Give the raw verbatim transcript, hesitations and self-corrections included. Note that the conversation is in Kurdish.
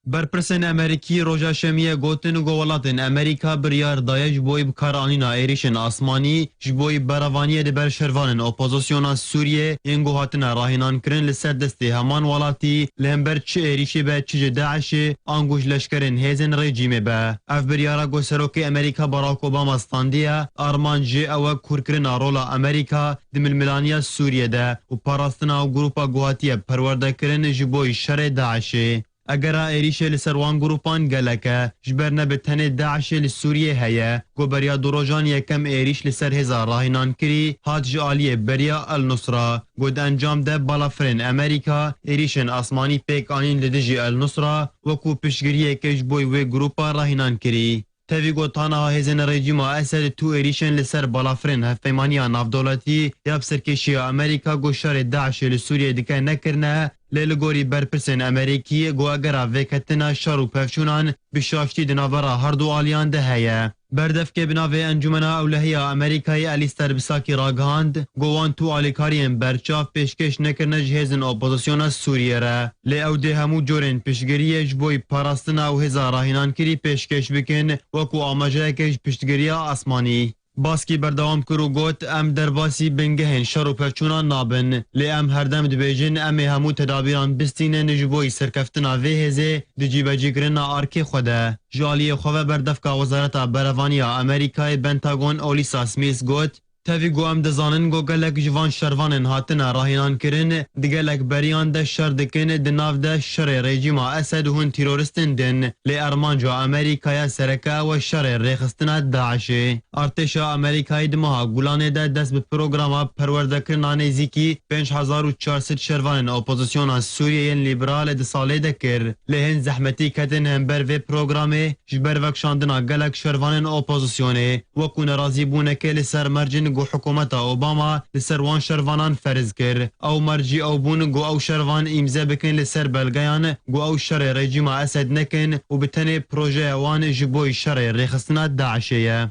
Berpirsên Amerîkî roja Şemiyê gotin ku welatên Amerîka biryar daye ji bo bikaranîna êrîşên asmanî ji bo berevaniyê di ber şervanên opozisyona Sûriyê yên ku hatine rahînankirin li ser destê heman welatî li hember çi êrîşê be, çi ji DAIŞê, ango ji leşkerên hêzên rejîmê be. Ev biryara ku Serokê Amerîka Barack Obama standiye, armanc jê ew e kûrkirina rola Amerîka di milmilaniya Sûriyê de û parastina ew grûpa ku hatiye perwerdekirin ji bo şerê DAIŞê. Egera êrîşê li ser wan grûpan gelek e, ji ber ne bi tenê DAIŞê li Sûriyê heye. Ku beriya du rojan yekem êrîş li ser hêza rahînankirî hat ji aliyê beriya El Nusra. Ku di encam de balafirên Amerîka êrîşên asmanî pêk anîn li dijî El Nusra, wekû piştgiriyeke ji bo wê grûpa rahînankirî. Tevî ku ta niha hêzên rejîma Esed tu êrîşên li ser balafirên Hevpeymaniya Navdewletî ya bi serkêşiya Amerîka ku şerê DAIŞê li Sûriyê dike nekirine, lê li gorî berpirsên Amerîkî ku egera vêketina şer û pevçûnan bi şaştî di navbera herdu aliyan de heye. Berdevkê bi navê Encûmena Ewlehiya Amerîkayê Alistair Psaki ragihand ku wan tu alîkariyên berçav pêşkêş nekirine ji hêzên opozisyona Sûriyê re. Lê ew dê hemû corên piştgiriyê ji bo parastina ew hêza rahînankirî pêşkêş bikin, wekû amajeyeke ji piştgiriya asmanî. Baskî berdewam kir û got, em derbasî bingehên şer û pevçûnan nabin, lê em herdem dibêjin, em ê hemû tedabîran bistînin ji bo serkeftina vê hêzê di cîbecîkirina arkê xwe de. Ji aliyê xwe ve berdevka Wezareta Berevaniya Amerîkayê Pentagon Olisa Smith got, Tevî ku em dizanin ku gelek ji van şervanên hatine rahînankirin, di gelek beriyan de şer dikin, di nav de şerê rejîma Esed û hin teroristên din. Lê armanca Amerîkaya sereke ew e şerê rêxistina DAIŞê. Artêşa Amerîkayê di meha Gulanê de dest bi programa perwerdekirina nêzîkî pênc hezar û çar sed şervanên opozisyona Sûriyê yên lîberal di salê de kir. Lê hin zehmetî ketin hember vê programê, ji ber vekişandina gelek şervanên opozisyonê, wekû nerazîbûnekê li ser mercên ku hikûmeta Obama li ser wan şervanan ferz kir. Ew mercî ew bûn ku ew şervan îmze bikin li ser belgeyan ku ew şerê rejîma Esed nekin û bi tenê projeya wan ji bo şerê rêxistina DAIŞê ye.